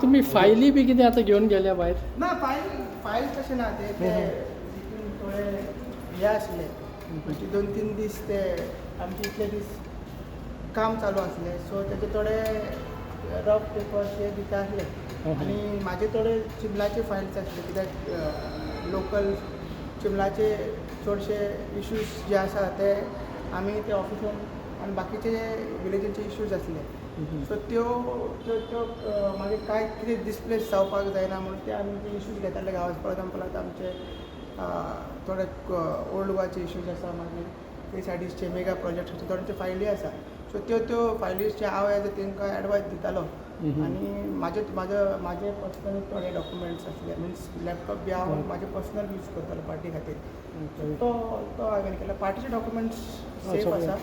तुमी फायली बी कितें आतां घेवन गेल्या भायर? ना, फायल फायल तशें ना. ते ते तितून थोडे हे आसले, म्हणजे 2-3 दीस ते आमचे इतले दीस काम चालू आसलें, सो तेजे थोडे रफ पेपर्स हे भितर आसले. आनी म्हाजे थोडे चिंबलाचे फायल्स आसले, कित्याक लोकल चिंबलाचे चडशे इश्यूज जे आसा ते आमी ते ऑफिसान आनी बाकीचे विलेजीचे इश्यूज आसले. सो त्यो त्यो त्यो मागीर कांय कितें डिसप्लेस जावपाक जायना म्हणून ते आमी ते इश्यूज घेताले गांवात. फॉर एग्जाम्पल, आतां आमचे थोडे ओल्ड गोवाचे इश्यूज आसा, मागीर केएसआयडीसीचे मेगा प्रोजेक्ट आसा, थोड्यांच्यो फायली आसा. सो त्यो त्यो फायलीचे हांव एज अ तांकां एडवायस दितालो. आनी म्हाजे म्हाजे म्हाजे पर्सनल थोडे डॉक्युमेंट्स आसले, मिन्स लॅपटॉप बी हांव म्हाजे पर्सनल यूज करतालो पार्टी खातीर. सो तो तो हांवें केला. पार्टीचे डॉक्युमेंट्स सेफ सगळे. आसा.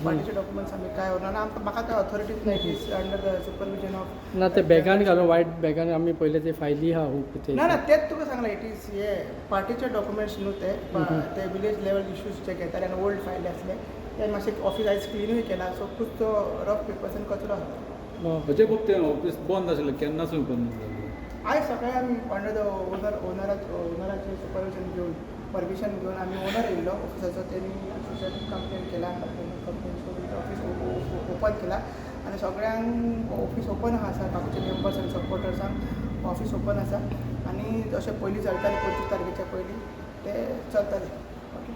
पार्टीचे डॉक्युमेंट्स आमी काय व्हरना आनी आमकां म्हाका ते ऑथॉरिटीच ना, it is under the supervision of ना, ते बॅगान घालून, वायट बॅगान आमी पयले ते फायली आहा खूब ते. ना ना, तेच तुका सांगलां, it is हे पार्टीचे डॉक्युमेंट्स न्हू ते. ते विलेज लेवल इश्यूज जे घेताले आनी ओल्ड फायली आसले ते मातशे ऑफिस आयज क्लिनूय केला. सो खूब रफ पेपर्स आनी कचरो आसा. अजय बाब, तें ऑफिस बंद आशिल्लें, केन्नासून बंद जालें? आयज सकाळी आमी अंडर the owner, ओनराचे सुपरविजन घेवन, परमिशन घेवन, आमी ओनर येयल्लो ऑफिसाचो, तेणी कंप्लेन केला. कंप्लेन करून ऑफिस ओपन केला आनी सगळ्यांक ऑफिस ओपन आसा. बाकीचे मेंबर्स आनी सपोर्टर्सांक ऑफिस ओपन आसा आनी जशें पयलीं चलतालें, 25 तारखेच्या पयलीं ते चलतालें. ओके.